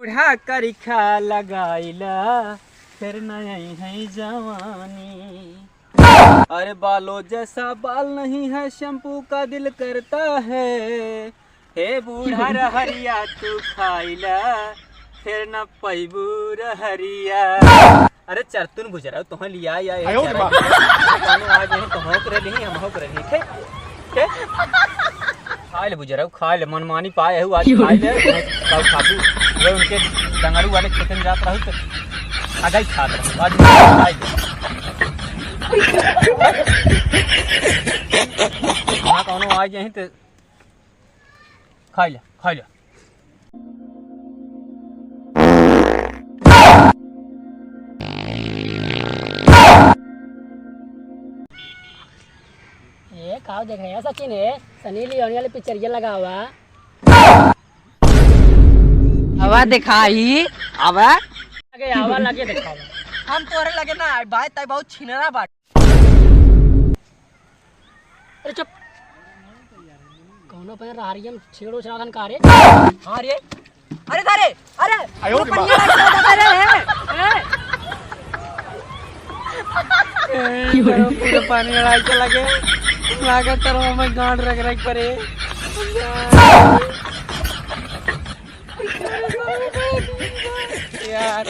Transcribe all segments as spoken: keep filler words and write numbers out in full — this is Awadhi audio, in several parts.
बूढ़ा करिखा लगाइला, फिर नई है जवानी। अरे बालों जैसा बाल नहीं है, शैम्पू का दिल करता है। हे बूढ़ा रहरिया तू खाइला, फिर न पैबू रहरिया। अरे चरतुन बुजरऊ, तोहन लिया या, ए आयो रे चरऊ। बाप। कौनो आज यहीं तोहन करे नहीं, हम हो करे नहीं। खे, खे। खा ले बुजरऊ, खा ले, मनमानी पाए है, आज खा ले, तब खाबू। वो उनके डंगरू वाले खेतन जात रहू तो आगा ही खात रहू, आज खा ले। वहाँ कौनो आज यहीं तो खा ले, खा ले। ए, काव देख रहे हैं सचिन, ए, सनी लियोनी वाली पिक्चरिया लगावा। आवा देखाई, आवा। लगे आवा, लगे देखावा। हम तोरे लगे ना आए, भाई, तै बहुत छिनरा बाटे। अरे चुप। कौनो पे रहरिया में छेड़ो चला धन का रे? हाँ रे। अरे सारे, अरे, आयो रे पूरा माँ। पनिया लाग चला था रे, हैं? हैं? ए, पूरा पानी अड़ाई चला गया। लागत तर हमें गांड रख रख परे। यार,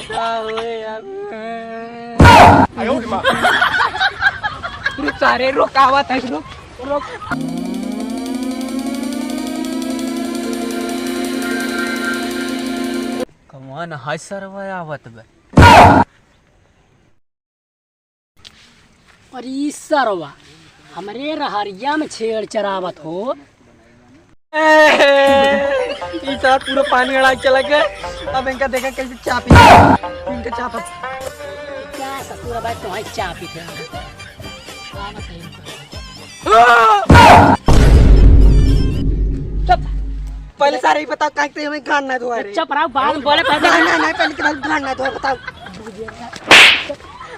का होए यार? आयो रे माँ। रुक सारे, रुक, आवत है, रुक, रुक। कौन है सरवा आवत बे? और ई सरवा हमरे रहरिया में छेड़ चरावत हो। ए, ई सार पूरा पानी अड़ाई चला गए। अब इनका देखा कैसे चापी, इनका चापत। क्या ससुर भाई तुम्हारी चापी थे। चुप। पहले सारे ही बताओ, काहे के हमें गांड ना धोआ रे? चुप रहो, बाद में बोले, पहले नहीं, नहीं, नहीं, पहले के बाद गांड ना धोआ, बताओ।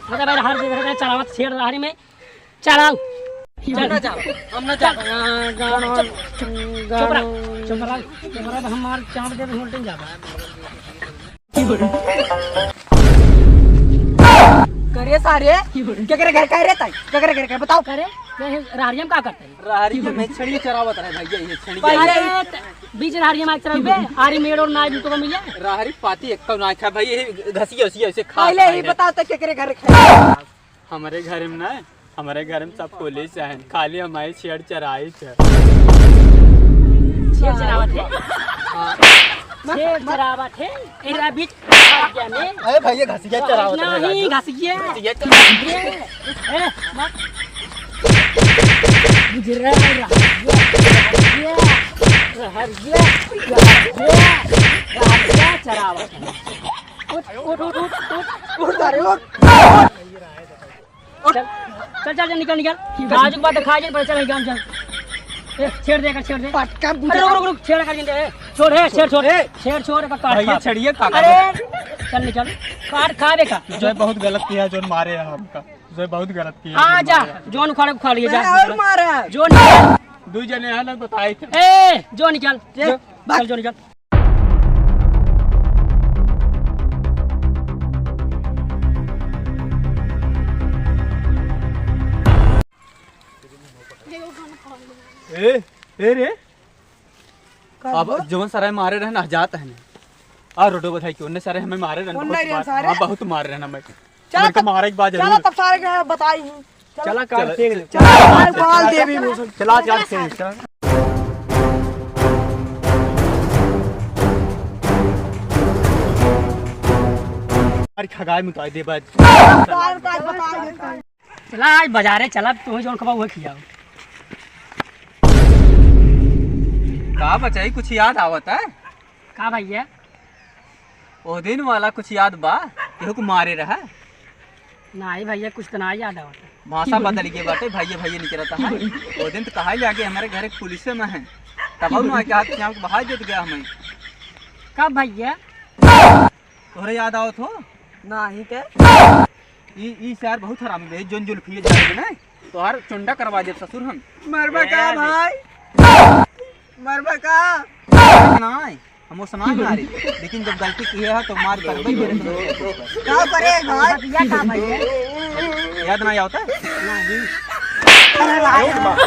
बता भाई, हर जगह चलावत छेड़ रहरी में, चलाओ। हम ना जाब, हम ना जाब। हाँ, गांड, चुप, चुप, चुप रहो, चुप रहो, चुप रहो, हमार चाप दे, उल्टे जाबा। करे सारे, केकरे घर का रे ताई? केकरे घर का बताओ। करे, ये रहरिया में का करते हैं? रहरी के मैं छेड़िया चरावत रहे भैया, ये छेड़िया। पहले अरे, त-, बीच रहरिया में चरावे, आरी मेड़ और नाई तो मिले। रहरी पाती एक कौ ना खा भाई, ये घसिया उसिया ऐसे खा पहले ही बताओ तो केकरे घर खाए? हमारे घर में ना, हमारे घर में सब पुलिस है, खाली हमारी छेड़ चराई है। छेड़ चरावत है? हाँ। छेड़ चरावत है? ए, रा बीच खा गया ने। अरे भैया, घसिया चरावत है, नहीं, राजू। घसिया। घसिया चरावत है। ए, मत। गुजरा, रहरिया, रहरिया, रहरिया, रहरिया चरावत है। उठ, उठ, उठ, उठ, उठ। उठ, सारे, उठ। चल, चल, चल, चल, निकल, निकल। आज के बाद खा जाए, पर चल, निकल, चल। ए, छेड़ दे, कर छेड़ दे। पटका अरे, रुक, रुक, रुक, छेड़ कर दे। ए, छोड़, ए, छेड़, छोड़। ए। छेड़, छोड़, एकर काट भाई, ये खा। छेड़िए, काट। अरे, चल, निकल। काट खा दे का। जो बहुत गलत किया, जो मारे हैं हमका। जो बहुत गलत किया, आ जो जा, मारे हैं। जोन उखाड़े, उखाड़ लिए, जा। मैं और मारा। जोन निकल। दू जने हैं ना, बताए थे। ए, जो निकल। ए, जो, भाग। चल, जो निकल। ए, ए रे। का अब हुआ? जवन सारे मारे रहे ना, जात है ना। आ रोडो बधाई के, उन्ने सारे हमें मारे रहे, उन्ने बहुत रहे मार-, सारे? हाँ, बहुत मारे रहे ना मैं। चला उनके तब, मारे के बाद चला जरूर। तब सारे के बताई हूँ। चला। चला काट चला, फेंक दे। चला, चला, चला, चला, देवी भूषण। चला, चला, चला। अरे खगाए मुताई दे बाद। काल काल बताई देता हूँ। चला आज बाजारे चला, तू जौन खबा उहे खियाओ। का बचाई, कुछ याद आवत है? का भैया? ओ दिन वाला कुछ याद बा? केहू को मारे रहा? नाही भैया, कुछ तो ना याद आवत है। भाषा बदल गई बाटे, भैया भैया निकलता है। ओ दिन तो कहा ले आगे हमारे घर एक पुलिस में है, तब हम ना क्या क्या बहा देत गया हमें। कब भैया? तोहरे याद आवत हो? नाही के। ई, ई सार बहुत हरामी बे, जोन जुल्फिए जाए ना, तोहार चुंडा करवा देब ससुर हम। मरबा का ए, भाई? मरबा का? नाय। हम वो सुनाए ना रहे, लेकिन जब गलती की है तो मार करबे करे तुम। का करे भाई? भैया का भाई है? याद ना आवता? नहीं। अरे भाई।